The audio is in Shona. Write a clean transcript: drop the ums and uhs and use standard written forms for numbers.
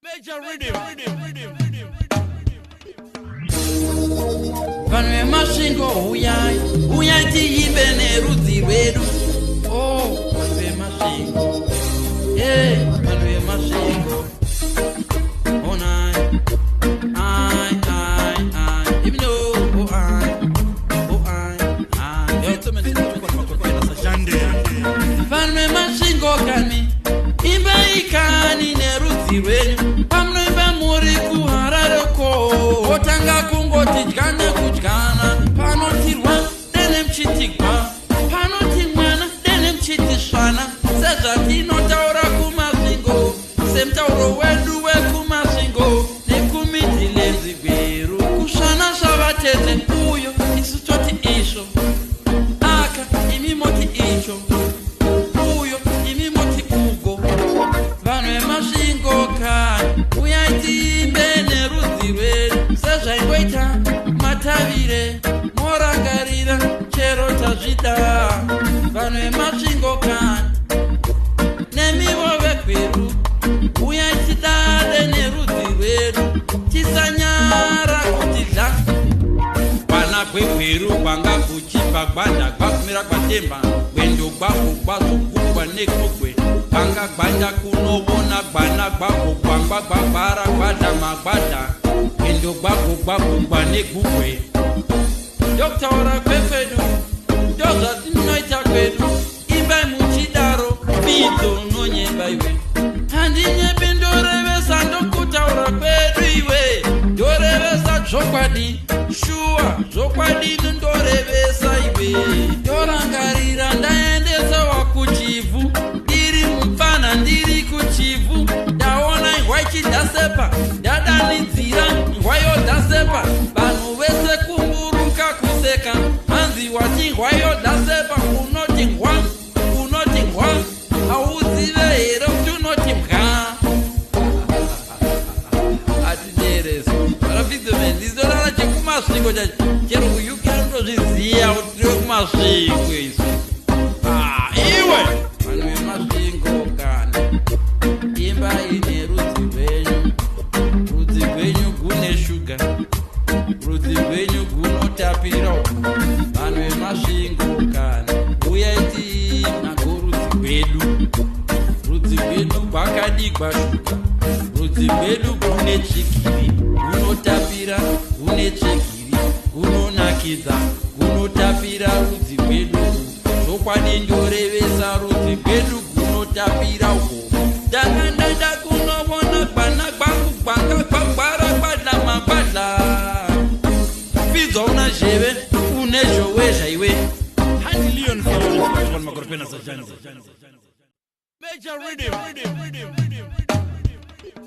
Major rhythm. Rhythm. Rhythm. Vanhu veMasvingo, huyai, huyai tiimbe nerudzi rwedu. O oh, vanhu veMasvingo, e vanhu veMasvingo, onai ai ai ai imino o ai o ai ai. Vanhu veMasvingo kani, imbai kani nerudzi rwenyu. Pamunoimba muri kuHarare ko, wotanga kungoti dyane kudyana. Panotirwa dene muchiti gwa, panoti mwana dene muchiti svana, sezvatinotaura kuMasvingo, semutauro wedu wekuMasvingo nekuMidlands, Gweru. Kusvana svavatete uyo, isu toti isvo, aka imi moti icho, uyo imi moti ugo. Vanhu veMasvingo kani, uyai tiimbe nerudzi rwedu, sezvaingoita Matavire. Morangarira chero tazvida. Vanhu veMasvingo kani, nemivo veGweru, uyai tidade nerudzi rwedu, tisanyara kuti dla kwana kweGweru kwanga kuchibva gwanda gwakumira kwatemba gwendo gwako gwazogugwa negugwe gwanga gwanda kunovona gwana gwako gwangwa gwagwara gwada magwada gwendo gwako gwagugwa negugwe. Ndokutaura kwekwedu, ndozvatinoita kwedu. Imbai muchidaro. Bidzo unonyemba iwe, handinyebi, ndorevesa. Ndokutaura kwedu iwe, ndorevesa zvokwadi, shuwa, zvokwadi ndorevesa iwe. Ndorangarira ndaendesewa kuChivhu ndiri mupfana, ndiri kuChivhu ndaona ingwa ichidhasepa, ndadanidzira ingwa yodhasepa, vanhu vese kumburuka kuseka, hanzi wati ngwa yodhasepa, unoti ngwa, unoti ngwa, hauzive here kuti unoti mbwa? Atidereso vanaFidzomen, ndizorara chekuMasvingo chacho. Chero kuUK anotozviziva kuti tiri kuMasvingo isu. Ah, iwe, vanhu veMasvingo kana, imba ine rudzi rwenyu. Rudzi rwenyu gune shuga, rudzi rwenyu gunotapira. Vanhu veMasvingo kana, uyai tinako rudzi rwedu. Rudzi rwedu gwakadigwa shuga, rudzi rwedu gune tsvigiri, gunotapira, gune tsvigiri, gunonakidza, gunotapira rudzi rwedu. Zvokwadi ndorevesa, rudzi rwedu gunotapira uko. Ndanga ndaenda kunovona gwana gwangu gwanga gwagwara gwadla magwadla. Fidzwa una zheve, une zhowezha iwe. Handy Leon Fawon Makorpena Sajandi. Major rhythm. Rhythm. Rhythm. Rhythm.